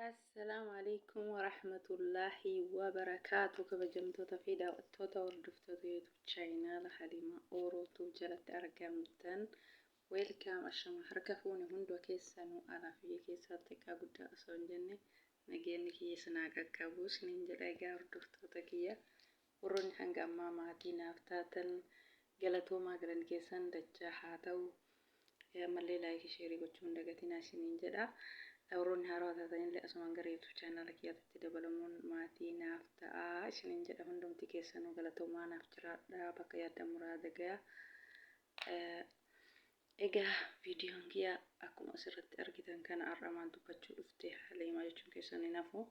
Assalaamu alaikum warahmatullaahi wabarakaatu. Kabajamtoota fi daawwattoota, hordoftoota YouTube channel Haliima Orootuu jalatti argamtan, welcome, ashama harka fuune. Hunda keessanuu alaa fi biyya keessaa, xiqqaa guddaa osoo hin jenne, nageenyi kiyya isinaa qaqqabu isiniin jedha. Egaa hordoftoota kiyya, warroonni hanga ammaa maatii naaf taatan, galatoomaa, galanni keessan dachaa haa ta'u. Ammallee like, share gochuu hin dagatinaa isiniin jedha. Warroonni haarawaa taatanillee asumaan gara YouTube channel kiyyaatti dabalamuun maatii naaf ta'aa isiniin jedha. Hundumti keessanuu galatoomaa, naaf jiraadha, bakka yaaddan muraada gaya. Egaa viidiyoon kiyya akkuma asirratti argitan kana, har'a maal dubbachuu dhufte Haliimaa jechuun keessan hin hafu.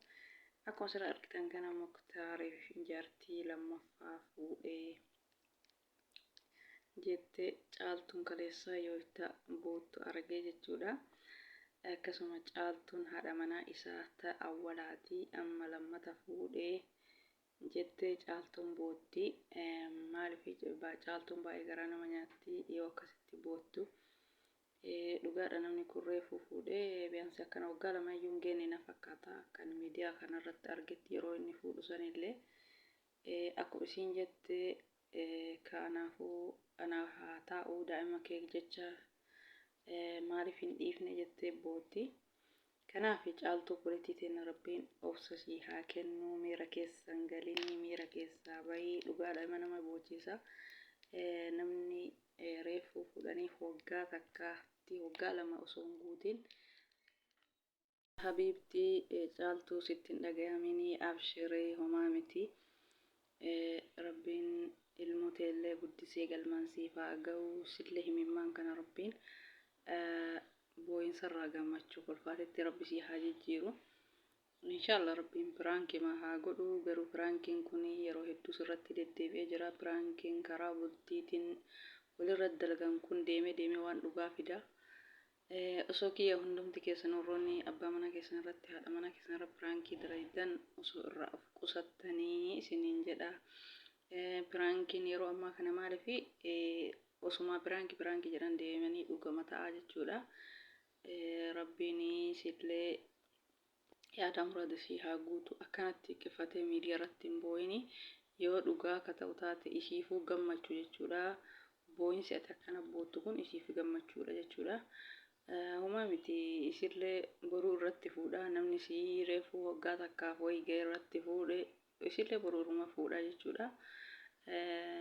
Akkuma asirratti argitan kana, Muktaariif jaartii lammaffaa fuudhee jette Caaltuun kaleessaa yoo itti boottu argee jechuudha. Akkasuma Caaltuun haadha manaa isaa ta awwalaati amma lammata fuudhee jettee Caaltuun bootti. Maaliif Caaltuun baay'ee garaa nama nyaatti yoo akkasitti boottu? Dhugaadha, namni kun reefuu fuudhee bi'aansi akkana waggaa 2 iyyuu hin geenne na fakkaata, akkan miidiyaa kanarratti argetti yeroo inni fuudhu sanillee. Akkuma isiin jette, kanaafuu anaaf haa taa'u, daa'ima kee jecha maaliif hin dhiifne jettee bootti. Kanaaf Caaltuu obboleettii teenya, Rabbiin obsa sii haa kennu, miira keessan galinii, miira keessaa bahii. Dhugaadha, ilma nama boochisa. Namni reefuu fuudhanii waggaa takkaatti, waggaa 2 osoo hin guutin. Habiibtii Caaltuu, sitti hin dhagayaminii, abshiree, homaa miti. Rabbiin ilmoo teellee guddisee galmaan siif haa ga'u. Sillee himimmaan kana Rabbiin boo'insarraa gammachuu kolfaatitti Rabbi sii haa jijjiiru. Inshaallah Rabbiin prank haa godhu. Garuu prankiin kun yeroo hedduu sirratti deddeebi'ee jira. Prankiin karaa bultiitiin walirra dalagan kun deemee deemee waan dhugaa fida. Osoo kiyya, hundumti keessan warroonni abbaa mana keessan irratti, haadha mana keessan irra prank dalagdan, osoo irraa of qusattanii isiniin jedha. Prankiin yeroo ammaa kana maaliif osuma prank prank jedhan deemanii dhugama ta'a jechuudha. Rabbiin sillee yaada muraada sii haa guutu. Akkanatti xiqqiffatee miidiyaa irratti hin boo'ini. Yoo dhugaa akka ta'u taate, ishiifuu gammachuu jechuudha. Boo'insi ati akkana boottu kun ishiif gammachuudha jechuudha. Homaa miti, isillee boruu irratti fuudha. Namni sii reefuu waggaa takkaaf wayii ga'e irratti fuudhe, isillee boruu irruma fuudha jechuudha.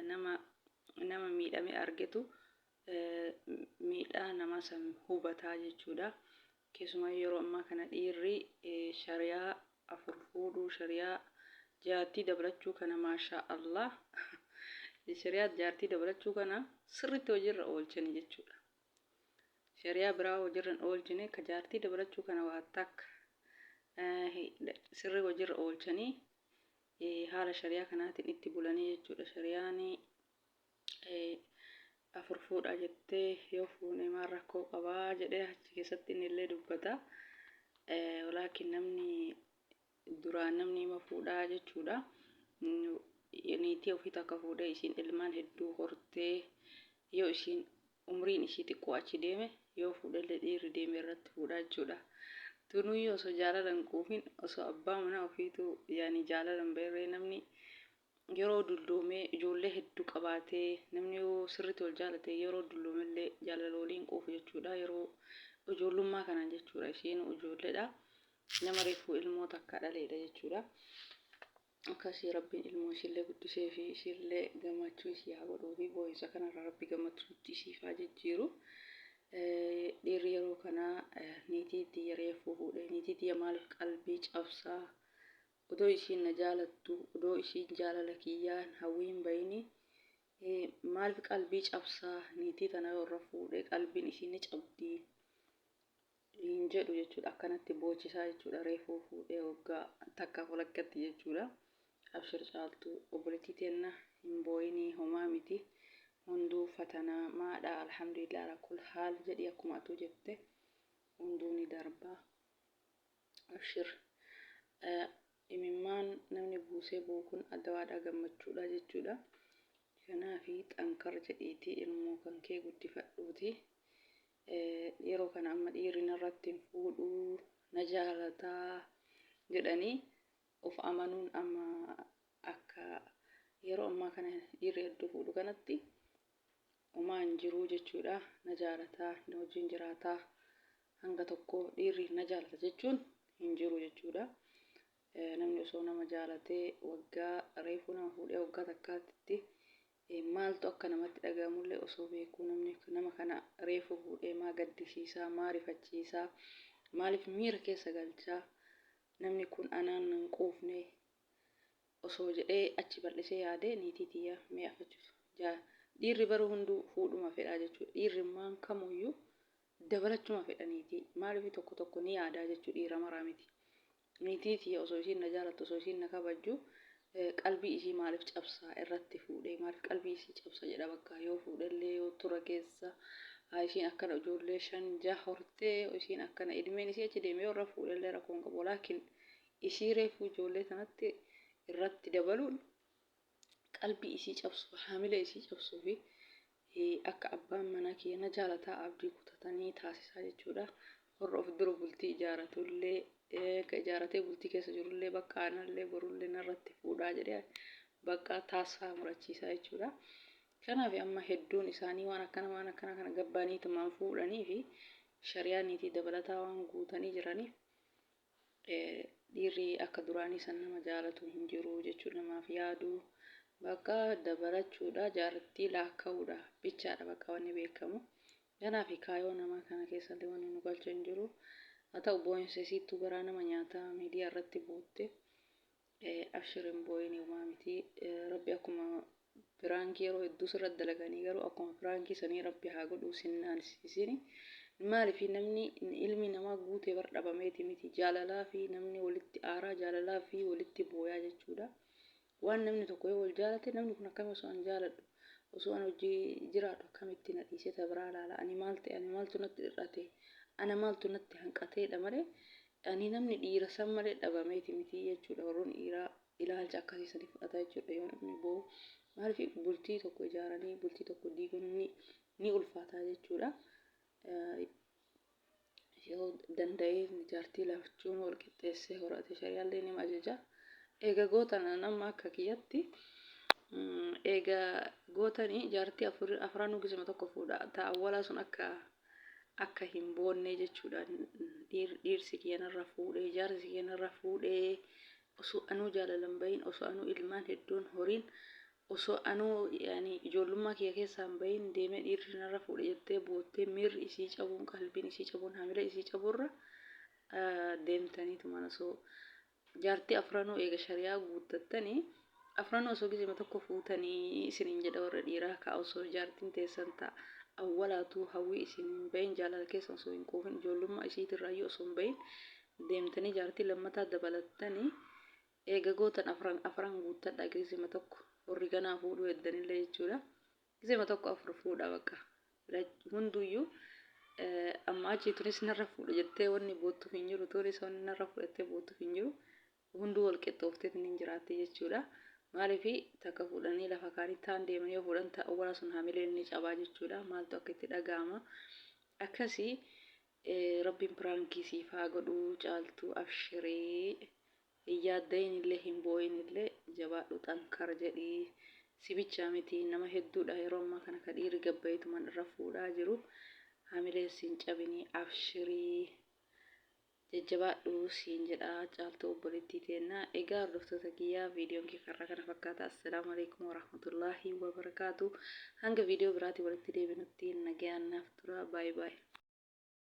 Nama nama miidhame argetu miidhaa nama san hubataa jechuudha. Keessumaa yeroo ammaa kana dhiirri shariyaa afur fuudhuu, shariyaa jaartii dabalachuu kana, maashaa Allah, shariyaa jaartii dabalachuu kana sirriitti hojiirra oolchani jechuudha. Shariyaa biraa hojiirra hin oolchine, ka jaartii dabalachuu kana waa takka sirrii hojiirra oolchanii haala shariyaa kanaatiin itti bulanii jechuudha. Shariyaan afur fuudha jettee, yoo fuune maal rakkoo qabaa jedhee achi keessatti inni illee dubbata. Walaakin namni duraan namni hima fuudhaa jechuudha. Niitii ofii takka fuudhee, isiin ilmaan hedduu hortee, yoo isiin umriin ishii xiqqoo achi deeme, yoo fuudhellee dhiirri deeme irratti fuudhaa jechuudha. Tunuyyuu osoo jaalala hin quufin, osoo abbaa manaa ofiitu yaani jaalala hin beerree, namni yeroo dulloomee ijoollee hedduu qabaatee, namni yoo sirriitti wal jaalate yeroo dulloomellee jaalala waliin quufu jechuudha. Yeroo ijoollummaa kanaan jechuudha. Isheen ijoolleedha. Nama reefuu ilmoo takka dhaleedha jechuudha. Akkasii Rabbiin ilmoo ishiillee guddisee fi ishiillee gammachuu ishii haa godhuu fi boo'insa kanarraa Rabbi gammachuutti ishiif haa jijjiiru. Dhiirri yeroo kanaa niitii tiyya reefuu fuudhee, niitii tiyya maaliif qalbii cabsaa, odoo ishiin na jaalattu, odoo ishiin jaalala kiyyaan hawwii hin bayini maaliif qalbii cabsaa, niitii tana yoo irra fuudhee qalbiin ishii ni cabdi hin jedhu jechuudha. Akkanatti boochisaa jechuudha, reefuu fuudhee waggaa takkaaf walakkatti jechuudha. Abshir Caaltuu obboleettii teenna, hin booyinii, homaa miti, hunduu fatanaa maadha. Alhamdulillah ala kul haal jedhi. Akkuma atuu jette, hunduu ni darba. Abshir, imimmaan namni buusee bu'u kun adawaadha, gammachuudha jechuudha. Kanaafi xankar jedhiitii ilmoo kan kee guddifadhuuti. Yeroo kana amma dhiirri narratti hin fuudhuu, na jaalataa. jedhanii of amanuun amma akka yeroo ammaa kana dhiirri hedduu fuudhu kanatti homaa hin jiruu jechuudha. Na jaalataa, na wajjin jiraataa hanga tokko dhiirri na jaalata jechuun hin jiru jechuudha. Namni osoo nama jaalatee waggaa reefuu nama fuudhee waggaa takkaatti maaltu akka namatti dhaga'amullee osoo beekuu namni nama kana reefuu fuudhee maa gaddisiisaa, maa rifachiisaa, maaliif miira keessa galchaa, namni kun anaan nan quufne osoo jedhee achi bal'isee yaadee niitii tiyya mee afachuuf dhiirri baruu hunduu fuudhuma fedhaa jechuudha. Dhiirri maan kamuyyuu dabalachuma fedha niitii. Maaliif tokko tokko ni yaadaa jechuudha dhiira maraa miti. Niitii tiyya osoo isiin na jaalattu osoo isiin na kabajju qalbii isii maaliif cabsaa irratti fuudhee maaliif qalbii isii cabsa jedha bakka yoo fuudhellee yoo tura keessa haa isiin akkana ijoollee shan jaha hortee isiin akkana ilmeen isii achi deemee yoo irra fuudhellee rakkoon qabu walaakin isii reefuu ijoollee tanatti irratti dabaluun qalbii isii cabsuu haamilee isii cabsuu fi akka abbaan manaa kiyya na jaalataa abdii kutatanii taasisaa jechuudha. Warra of dura bultii ijaaratullee ka ijaaratee bultii keessa jirullee bakka anallee borullee narratti fuudhaa jedhee bakka taasisaa murachiisaa jechuudha. Kanaaf amma hedduun isaanii waan akkana waan akkana kana gabbaaniitumaan fuudhanii fi shari'aa niitii dabalataa waan guutanii jiraniif dhiirri akka duraanii san nama jaalatu hin jiru jechuudha namaaf yaadu bakka dabalachuudha jaartii laakka'uudha bichaadha bakka wanni beekamu. Kanaaf kaayoo namaa kana keessallee wanni nu galchu hin jiru. Haa ta'u boo'insa isiittuu garaa nama nyaata miidiyaa irratti buutte abshir hin boo'in homaa miti rabbi akkuma piraankii yeroo hedduu sirra dalaganii garuu akkuma piraankii sanii rabbi haa godhuu sinnaan maaliif namni ilmi namaa guutee bar dhabameeti miti jaalalaa fi namni walitti aaraa jaalalaa fi walitti booyaa jechuudha. Waan namni tokko yoo wal jaalate namni kun akkami osoo an jaaladhu osoo an hojii jiraadhu akkamitti na dhiisee ta biraa laala ani maal ta'e ani maaltu natti hir'ate ana maaltu natti hanqateedha malee ani namni dhiira san malee dhabameeti miti jechuudha warroon dhiiraa ilaalcha akkasii sanii fudhata jechuudha yoo namni boo'u maaliif bultii tokko ijaaranii bultii tokko diiguun ni ulfaataa jechuudha. Yoo danda'ee jaartii lachuun wal qixxeessee horate shari'aallee nima ajaja. Eega gootan amma akka kiyyatti eega gootanii jaartii afranuu gisuma tokko fuudha. Ta awwalaa sun akka akka hin boonne jechuudha. Dhiirsi kiyya narra fuudhee jaarsi kiyya narra fuudhee osoo anuu jaalalan bahin osoo anuu ilmaan hedduun horiin osoo anuu yani ijoollummaa kiyya keessaa hin bahin deemee dhiirri narra fuudhe jettee boottee miirri isii cabuun qalbiin isii cabuun haamilee isii cabuurra deemtaniitumaan osoo jaartii afranuu eega shari'aa guuttattanii afranuu osoo gizima tokko fuutanii isiniin jedha warra dhiiraa ka osoo jaartiin teessan ta'a awwalaatuu hawwii isin hin bahin jaalala keessa osoo hin quufin ijoollummaa isiitirraayyuu osoo hin bahin deemtanii jaartii lammataa dabalattanii eega gootan afran afran guuttadha gizima tokko warri ganaa fuudhuu heddanillee jechuudha. Gizima tokko afur fuudha bakka hunduyyuu amma achi tunis narra fuudha jettee wanni boottuuf hin jiru tunis wanni narra fuudhattee boottuuf hin jiru hunduu wal qixxoofteetiin hin jiraatti jechuudha. Maaliif takka fuudhanii lafa kaanii taan deemanii yoo fuudhan awwala sun hamileen ni cabaa jechuudha. Maaltu akka itti dhaga'ama. Akkasii rabbiin piraankii siif haa godhuu caaltuu abshirii. Hin yaaddayin illee hin boo'in illee jabaadhu xankar jedhii si bichaa miti nama hedduudha yeroo ammaa kana ka dhiirri gabbayeetumaan irra fuudhaa jiru hamilee siin cabinii abshirii jajjabaadhu siin jedha caaltuu obboleettii teennaa. Egaa hordoftoota kiyyaa viidiyoon kee karraa kana fakkaata. Assalaamu alaikum warahmatullaahi wabarakaatu. Hanga viidiyoo biraatii walitti deebinutti nagayaan naaf tura. Baay baay.